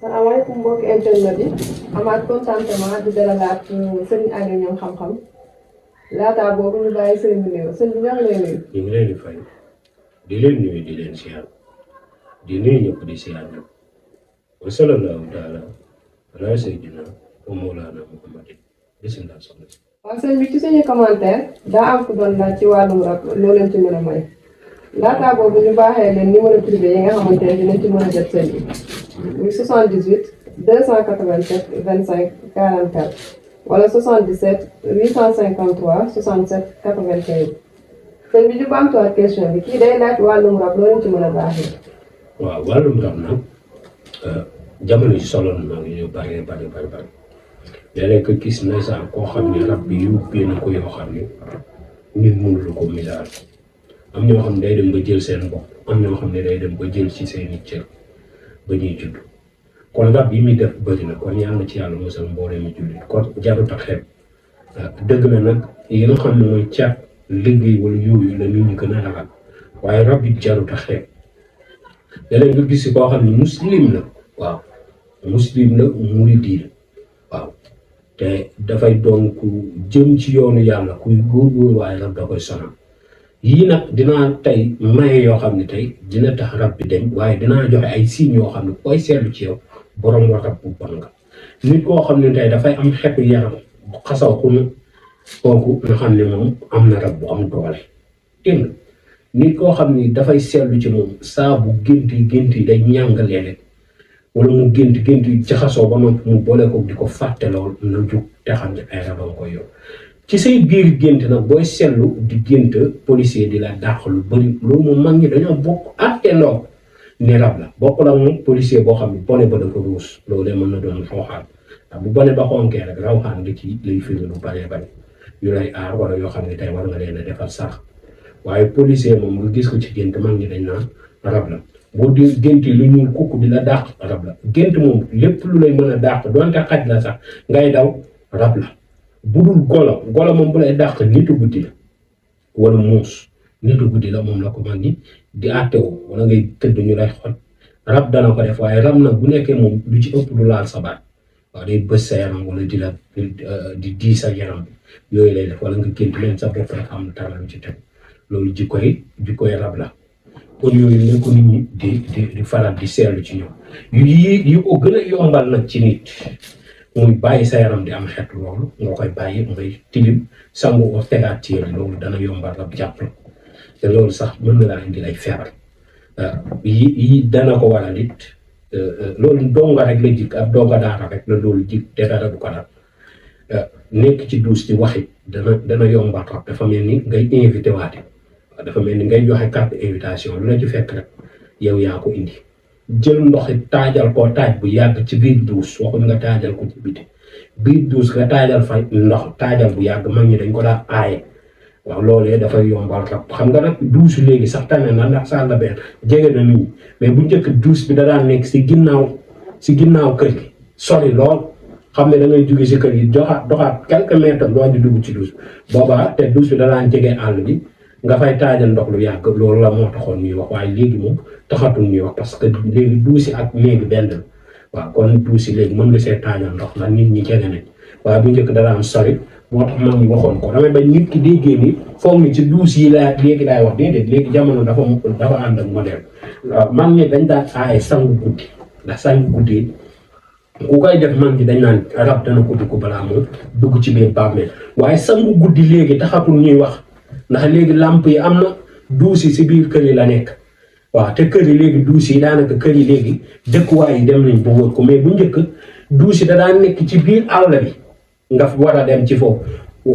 salaamaaleykum mbokki internet yi amaat contentement di dalalaat sëriñ Aliou Niang xam-xam laataa boobu ñu bàyyi sëriñ bi néew sëriñ bi ñoo ngi lay nuyu. ñu ngi leen di fay di leen nuyu di leen siyaar di nuyu ñëpp di siyaar ñëpp wa sallallahu taala ala sayyidina wa mawlana muhammadin bismillah soxna si. waaw sëriñ bi ci suñu commentaire daa am ku doon laaj ci wàllum rab loo leen ci mën a may laataa boobu ñu baaxee leen numéro privé yi nga xamante ne dinañ ci mën a jot sëriñ bi. muy 78 287 25 44 wala 77 853 67 95 sëñ bi ñu baamtuwaat question bi kii day laaj wàllum rab loolu ci mën a baaxee. waaw wàllum rab nag jamono ji solo na ñu bari léeg-léeg ko gis na sax koo xam ne rab bi yóbbee na ko yoo xam ne nit mënul ko misaal am ñoo xam ne day dem ba jël seen bopp am ñoo xam ne day dem ba jël ci seeni cër ba ñuy judd kon rab yi muy def bëri na kon yàlla ci yàlla mosal mboolem mi jullit kon jarut a xeeb dëgg na nag yi nga xam ne mooy caat liggéey wala yooyu la nit ñi gën a ragal waaye rab yi jarut a xeeb léeg-léeg nga gis koo xam ne muslim la waaw muslim la murid waaw te dafay doon ku jëm ci yoonu yàlla kuy góorgóorlu waaye rab da koy sonal yii nag dinaa tey maye yoo xam ne tey dina tax rab bi dem waaye dinaa joxe ay signes yoo xam ne koy seetlu ci yow borom rab bu bon nga nit koo xam ne tey dafay am xeetu yaram bu xasaw xunu kooku nga xam ne moom am na rab bu am doole dégg nga nit koo xam ne dafay seetlu ci moom saa bu gént yi day ñàng léeg-léeg wala mu gént yi jaxasoo ba noppi mu boole ko di ko fàtte lool na jug te xam ne ay rabam koy yow ci say biir gént nag booy seetlu di gént policier di la dàq lu bëri loolu moom mag ñi dañoo bokk àtteendoo ne rab la bokk la moom policier boo xam ne bone ba dafa ruus loolu de mën na doon rawxaan ndax bu bone ba xonkee rek rawxaan nga ci lay firi lu bëree bëri yu lay aar wala yoo xam ne tey war nga leen a defal sax waaye policier moom nga gis ko ci gént mag ñi dañ naan rab la boo di gént yi lu ñuul kukk di la dàq rab la gént moom lépp lu lay mën a dàq doonte xaj la sax ngay daw rab la bu dul golo moom bu lay dàq nitu guddi la wala muus nitu guddi la moom la ko mag ñi di àtteewoo wala ngay tëdd ñu lay xoj rab dana ko def waaye rab nag bu nekkee moom lu ci ëpp du laal sa baat waaw day bës sa yaram wala di la di dii sa yaram bi yooyu lay def wala nga gént leen sa bopp rek am na talam ci teg loolu jikkoy rab la kon yooyu ne ko nit ñi di faral di seetlu ci ñoom yu ko gën a yombal nag ci nit muy bàyyi sa yaram di am xeet loolu nga koy bàyyi ngay tilim sangu ko tegaat ci yéen loolu dana yombal rab jàpp la te loolu sax mën na laa indi lay feebar yi dana ko waral it loolu donga rek la jik ab donga daara rek la loolu jik te dara du ko dal nekk ci duus di waxi dana yombal rab dafa mel ni ngay invité waate dafa mel ni ngay joxe carte invitation lu la ci fekk rek yow yaa ko indi jël ndoxi taajal koo taaj bu yàgg ci biir duus waxuñ nga taajal ko ci biti biir duus nga taajal fa ndox taajal bu yàgg mag ñi dañ ko daan aaye waaw loolee dafay yombal rab xam nga nag duusu léegi sax tane na ndax salle de bain jege na nit ñi mais bu njëkk duus bi da daan nekk si ginnaaw kër gi sori lool xam ne da ngay jóge si kër gi doxaat quelques mètres doo di dugg ci duus boobaa te duus bi da daan jege àll bi nga fay taajal ndox lu yàgg loolu la moo taxoon ñuy wax waaye léegi moom taxatul ñuy wax parce que léegi duusi ak néegi benn la waaw kon duusi léegi mën nga see taajal ndox ndax nit ñi jege nañ waaye bu njëkk dara am sori moo tax mag ñi waxoon ko damay bañ nit ki déggee ni foog ni ci duus yi laa léegi laay wax déedéet léegi jamono dafa ànd ak modèle waaw mag ñi dañ daan aaye sangu guddi ndax sangu guddi ku koy def mag ñi dañ naan rab dana ko dugg balaa moom dugg ci biir bàmmeel waaye sangu guddi léegi taxatul ñuy wax ndax léegi làmp yi am na duus yi si biir kër yi la nekk waaw te kër yi léegi duus yi daanaka kër yi léegi dëkkuwaay yi dem nañ ba wër ko mais bu njëkk duus yi da daan nekk ci biir àll bi nga war a dem ci foofu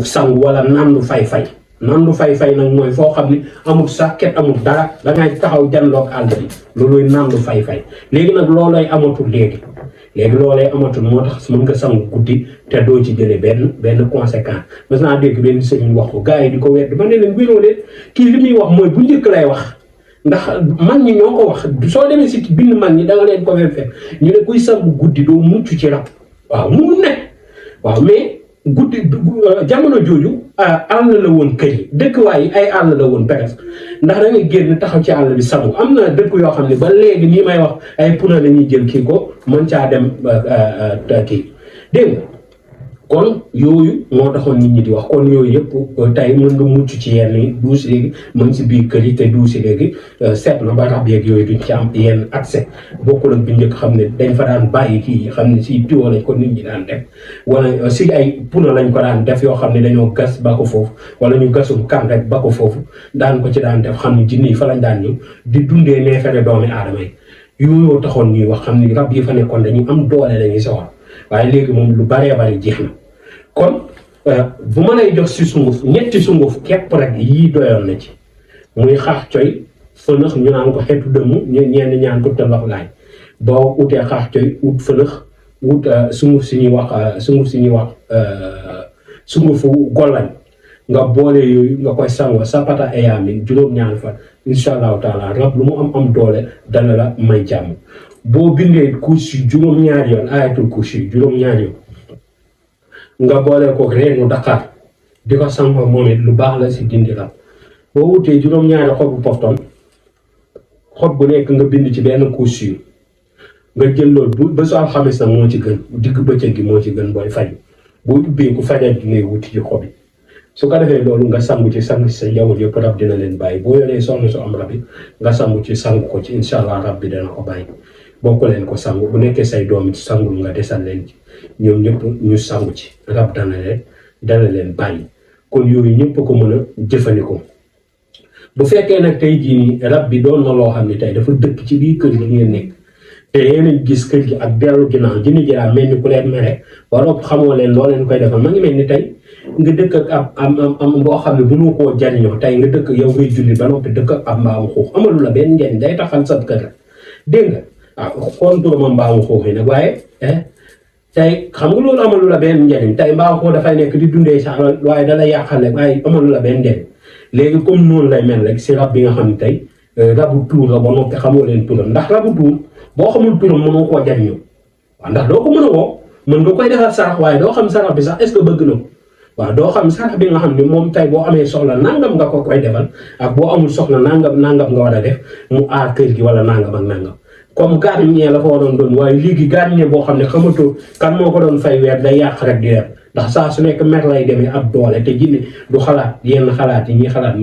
sangu wala nandu fay-fay nag mooy foo xam ne amul sàkket amul dara da ngay taxaw janloog àll bi looluy nandu fay-fay léegi nag loolay amatul léegi loolay amatul moo tax mën nga sangu guddi te doo ci jëlee benn conséquence mas naa dégg benn sëriñ wax ko gars yi di ko wedd ma ne leen wéroo leen kii li muy wax mooy bu njëkk lay wax ndax mag ñi ñoo ko wax soo demee si bind mag ñi da nga leen ko fekk ñu ne kuy sangu guddi doo mucc ci rab waaw mu ne waaw mais guddi jamono jooju àll la woon kër yi dëkkuwaay yi ay àll la woon presque ndax da ngay génn taxaw ci àll bi sangu am na dëkk yoo xam ne ba léegi nii may wax ay puna la ñuy jël kii ko mën caa dem kii dégg nga kon yooyu moo taxoon nit ñi di wax kon yooyu yëpp tey mën nga mucc ci yenn yi duus léegi mën si biir kër yi te duusi léegi seet na ba rab yeeg yooyu duñ ci am yenn accès bokkul ak bi njëkk xam ne dañ fa daan bàyyi kii xam ne si tuyau lañ ko nit ñi daan def wala si ay puna lañ ko daan def yoo xam ne dañoo gas ba ko foofu wala ñu gasum kan rek ba ko foofu daan ko ci daan def xam ne jinne yi fa lañ daan ñëw di dundee neefere doomi aadama yi yooyu taxoon ñuy wax xam ne rab yi fa nekkoon dañuy am doole dañuy sawar waaye léegi moom lu baree bari jeex na kon bu ma lay jox si sunguf ñetti sunguf képp rek yii doyoon na ci muy xaax coy fënëx ñu naan ko xeetu dëmm ñenn ñaan ko tëmbax laay boo utee xaax coy ut fënëx ut sunguf si ñuy wax sungufu gollañ nga boole yooyu nga koy sangoo sapata ayaami juróom-ñaari fan incha allahu taala rab lu mu am doole dana la may jàmm boo bindee couche yi juróom-ñaari yoon ayatul couche yi juróom-ñaari yoon nga boole ko reenu Dakar di ko sangoo moom it lu baax la si dindi rab boo wutee juróom-ñaari xobu pofton xob bu nekk nga bind ci benn couche yi nga jël loolu ba su alxamis nag moo ci gën digg bëccëg gi moo ci gën booy faj boo ubbee ku fajal gi ngay wuti ci xob yi su ko defee loolu nga sangu ci sa njaboot yëpp rab dina leen bàyyi boo yoree soxna su am rab yi nga sangu ci sangu ko ci incha allah rab bi dana ko bàyyi boo ko leen ko sangu bu nekkee say doom it sangul nga desal leen ci ñoom ñëpp ñu sangu ci rab dana leen bàyyi kon yooyu ñëpp ko mën a jëfandikoo bu fekkee nag tey jii nii rab bi doon na loo xam ne tey dafa dëkk ci biir kër gi ngeen nekk te yéen a gis kër gi ak dellu ginnaaw jinne ji daa mel ni ku leen mere wala xamoo leen loo leen koy defal ma ngi mel ni tey nga dëkk ak am boo xam ne mënoo koo jariñoo tey nga dëkk yow ngay julli ba noppi dëkk ak ab mbaamu xuux amalu la benn njariñ day taxal sa kër dégg nga waaw konturuma mbaamu xuux yi nag waaye tey xam nga loolu amalu la benn njariñ tey mbaamu xuux dafay nekk di dundee sa alal waaye dala yàqal rek waaye amalu la benn njariñ léegi comme noonu lay mel rek si rab bi nga xam ne tey rabu tuur la ba noppi xamoo leen turam ndax rabu tuur boo xamul turam mënoo koo jariñoo waaw ndax doo ko mën a woo mën nga koy defal sarax waaye doo xam sarax bi sax est-ce que bëgg na ko waaw doo xam sarax bi nga xam ne moom tey boo amee soxla nangam nga ko koy defal ak boo amul soxla nangam nga war a def mu aar kër gi wala nangam ak nangam comme gardien la fa waroon doon waaye léegi gardien boo xam ne xamatoo kan moo ko doon fay weer day yàq rek di weer ndax saa su nekk mer lay demee ab doole te jinne du xalaat yenn xalaat yi ñuy xalaat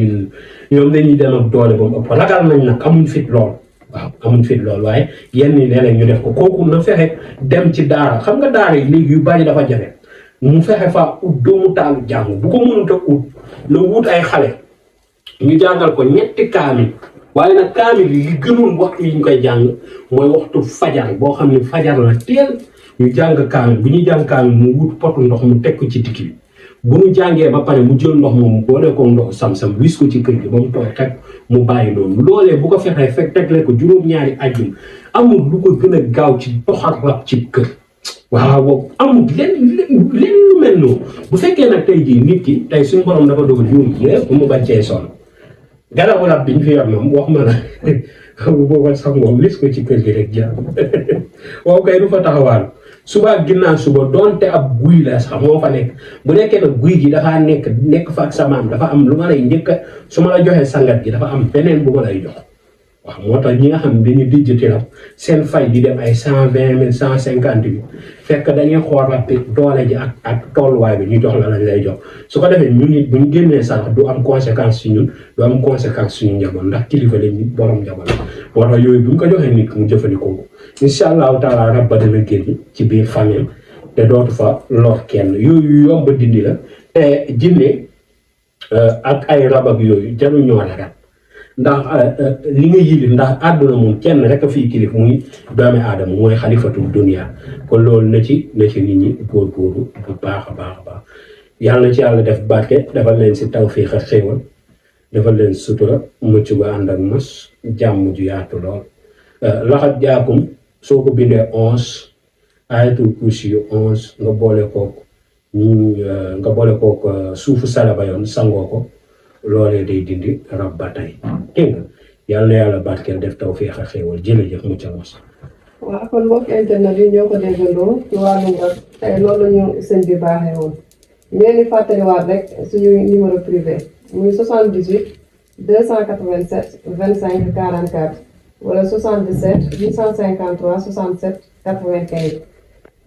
ñoom dañuy dem ak doole ba mu ëpp ragal nañ nag amuñ fit lool waaw amuñ fit lool waaye yenn yi léeg-léeg ñu def ko kooku na fexe dem ci daara xam nga daara yi léegi yu bari dafa jafe mu fexe faa ut doomu taalu jàng bu ko mënut a ut na wut ay xale ñu jàngal ko ñetti kaamil waaye nag kaamil yi li gënoon waxtu yi ñu koy jàng mooy waxtu fajar boo xam ne fajar la teel ñu jàng kaamil bu ñuy jàng kaamil mu wut potu ndox mu teg ko ci digg bi bu ñu jàngee ba pare mu jël ndox moom boole ko ndox sam-sam wis ko ci kër gi ba mu tooy teg mu bàyyi noonu loolee bu ko fexee fekk tegle ko juróom-ñaari ajjum amul lu ko gën a gaaw ci doxal rab ci kër waaw amul lenn lu mel noonu bu fekkee nag tey jii nit ki tey suñu borom dafa dogal yooyu yëpp mu bañ cee sonn garabu rab bi ñu fi yor moom wax ma la bu boobal sax moom wis ko ci kër gi rek jaar waaw kay du fa taxawaan suba ginnaaw suba donte ab guy la sax moo fa nekk bu nekkee nag guy gi dafaa nekk fa ak sa maam dafa am lu ma lay njëkk su ma la joxee sangat gi dafa am beneen bu ma lay jox waaw moo tax ñi nga xam ne dañuy dijjati rab seen fay di dem ay 120 000 150 000 fekk dañuy xool rab bi doole ji ak tolluwaay bi ñu jox la lañ lay jox su ko defee ñun it bu ñu génnee sax du am conséquence si ñun du am conséquence suñu njaboot ndax kilifa lañ nit borom njaboot moo tax yooyu bu ñu ko joxee nit mu jëfandikoo ko incha allahu taala rab ba dana génn ci biir famille te dootu fa lor kenn yooyu yomb dindi la te jinne ak ay rab ak yooyu jarul ñoo ragal ndax li nga yilif ndax àdduna moom kenn rek a fii kilif muy doomi aadama mooy xalifatul dunia kon loolu na ci nit ñi góorgóorlu bu baax a baax yàlla na ci yàlla def barke defal leen si tawfiix ak xéewal defal leen sutura mucc ba ànd ak mos jàmm ju yaatu lool laxat jaakum soo ko bindee 11 ayatul kursi 11 nga boole kook suufu salaba yoon sangoo ko loolee day dindi rab ba tey dégg nga yàlla na yàlla barkeel def tawfiix ak xéewal jërëjëf mucc mos. waaw kon mbokk internet yi ñoo ko déggandoo ci wàllum rab tey loolu ñu sëñ bi baaxee woon ñu leen di fàttaliwaat rek suñu numéro privé muy 78 287 25 44 wala 77 853 67 95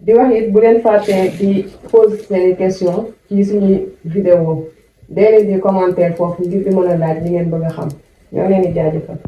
di wax it bu leen fàttee di pose seen question ci suñuy vidéo dee leen di commentaire foofu ngir di mën a laaj li ngeen bëgg a xam ñoo leen di jaajëfal